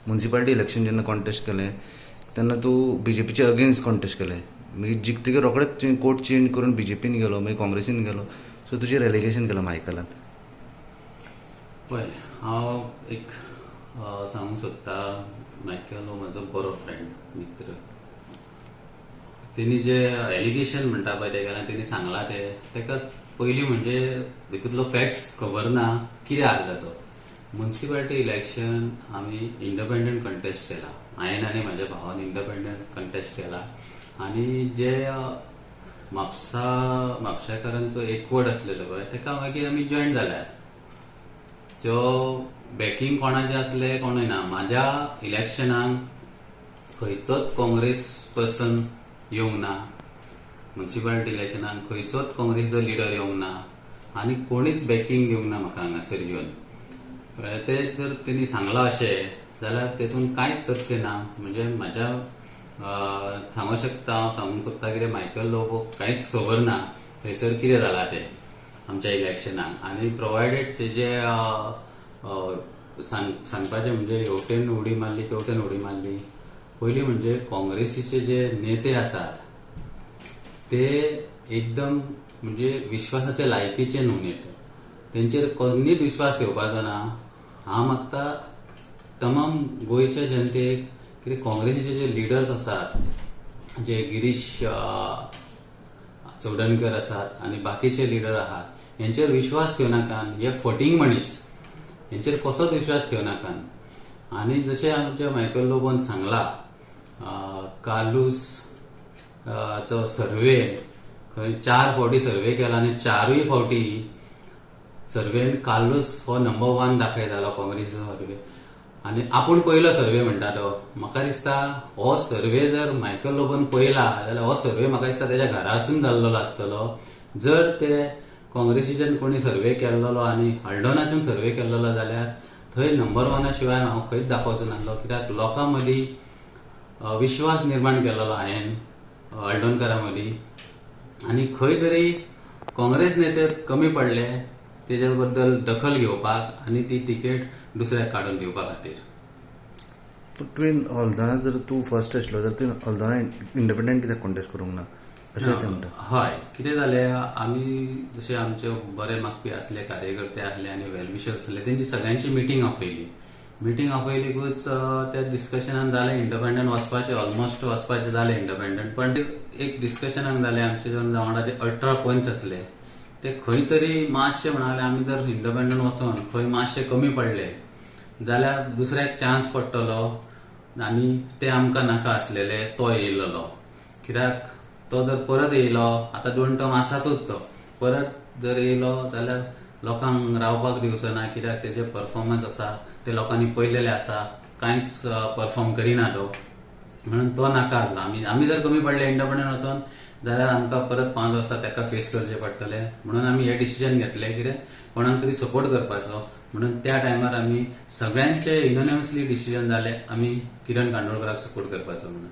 Municipality election जेन्ना contest केलें तेन्ना तूं बीजेपीचे अगेन्स्ट कॉन्टेस्ट केलें. मागीर जिखतकीर रोखडेच तुवें कोट चेंज करून बीजेपीन गेलो, मागीर काँग्रेसीन गेलो. सो तुजें रेलिगेशन केलां मायकलान. पळय, हांव एक सांगूंक सोदता, मायकल हो म्हजो बरो फ्रेंड, मित्र. तेणी जे एलिगेशन म्हणटा पळय तें केलां, तेणी सांगलां तें ताका पयलीं म्हणजे भितूंतलो फॅक्ट्स खबर ना कितें आहलो तो. मुन्सिपालिटी इलेक्शन आमी इंडिपेंडंट कंटेस्ट केला. हांवें आनी म्हाज्या भावान इंडिपेंडंट कंटेस्ट केला आनी जे म्हापसा म्हापशेकारांचो एकवट आसलेलो पळय, ताका मागीर आमी जॉयन जाल्या. त्यो बॅकिंग कोणाचें आसलें कोणूय ना. म्हाज्या इलेक्शनाक खंयचोच काँग्रेस पर्सन येवंक ना, मुन्सिपालिटी इलेक्शनाक खंयचोच काँग्रेसचो लिडर येवंक ना आनी कोणीच बॅकिंग दिवंक ना म्हाका हांगासर येवन. कळ्ळें? ते जर तेणी सांगलां अशें जाल्यार तेतून कांयच तथ्य ना. म्हणजे म्हाज्या सांगूंक शकता, हांव सांगूंक सोदता कितें, मायकल लोबोक कांयच खबर ना थंयसर कितें जालां तें आमच्या इलेक्शनाक. आनी प्रोवायडेड तेजे सांगपाचें म्हणजे हेवटेन उडी मारली, तेवटेन उडी मारली. पयलीं म्हणजे काँग्रेसीचे जे नेते आसात ते एकदम म्हणजे विश्वासाचे लायकीचे न्हू नेते, तेंचेर कोणीच विश्वास ठेवपाचो ना. हांव मागता तमाम गोंयच्या जनतेक कितें, काँग्रेसीचे जे लिडर्स आसात, जे गिरीश चोडणकर आसात आनी बाकीचे लिडर आहात, हेंचेर विश्वास ठेवनाकात. हे फटींग मनीस, हेंचेर कसोच विश्वास ठेवनाकात. आनी जशें आमच्या मायकल लोबोन सांगला, कार्लूस चो सर्वे खंय चार फावटी सर्वे केला आनी चारूय फावटी सर्वेन कार्लूस हो नंबर वन दाखयतालो काँग्रेसीचो सर्वे आनी आपूण पयलो सर्वे म्हणटा तो. म्हाका दिसता हो सर्वे जर मायकल लोबोन पळयला जाल्यार हो सर्वे म्हाका दिसता तेज्या घरासून जाल्लेलो आसतलो. जर ते काँग्रेसीच्यान कोणी सर्वे केल्लो आनी हळदोणाच्यान सर्वे केल्लो जाल्यार थंय नंबर वना शिवाय हांव खंयच दाखोवचो नासलो, कित्याक लोकां मदीं विश्वास निर्माण केल्लो हांवें हळदोणकारां मदीं. आनी खंय तरी काँग्रेस नेते कमी पडले तेजे बद्दल दखल घेवपाक आनी ती तिकेट दुसऱ्याक काडून दिवपा खातीर. पूण तुवें हल्दोणा जर तूं फर्स्ट आशिल्लो जाल्यार तुवें हल्दोणा इंडिपेंडंट कित्याक कॉन्टेस्ट करूंक ना अशें ते म्हणटा? हय, कितें जालें, आमी जशे आमचे बरे मागपी आसले, कार्यकर्ते आसले आनी वेलविशर्स आसले, तेंची सगळ्यांची मिटींग आपयली. मिटींग आपयलीकूच त्या डिस्कशनान जालें इंडिपेंडंट वचपाचें, ऑलमोस्ट वचपाचें जालें इंडिपेंडंट. पण एक डिस्कशनान जालें, आमचे जे वांगडा जे 18 पंच आसले ते खंय तरी मातशे म्हणाले, आमी जर इंडिपेंडंट वचोन खंय मातशे कमी पडले जाल्यार दुसऱ्याक चान्स पडटलो आनी ते आमकां नाका आसलेले. तो येयलेलो कित्याक, तो जर परत येयलो, आतां दोन टर्म आसातूच, तो परत जर येयलो जाल्यार लोकांक रावपाक दिवचो ना, कित्याक तेजे परफॉर्मन्स आसा ते लोकांनी पळयलेले आसा, कांयच परफॉर्म करिना तो, म्हणून तो नाका आसलो. आमी जर कमी पडले इंडिपेंडंट वचोन जाल्यार आमकां परत 5 वर्सां ताका फेस करचे पडटले, म्हणून आमी हे डिसिजन घेतले कितें कोणाक तरी सपोर्ट करपाचो. म्हणून त्या टायमार आमी सगळ्यांचे युनॅनिमसली डिसिजन जाले, आमी किरण कांदोळकराक सपोर्ट करपाचो म्हणून.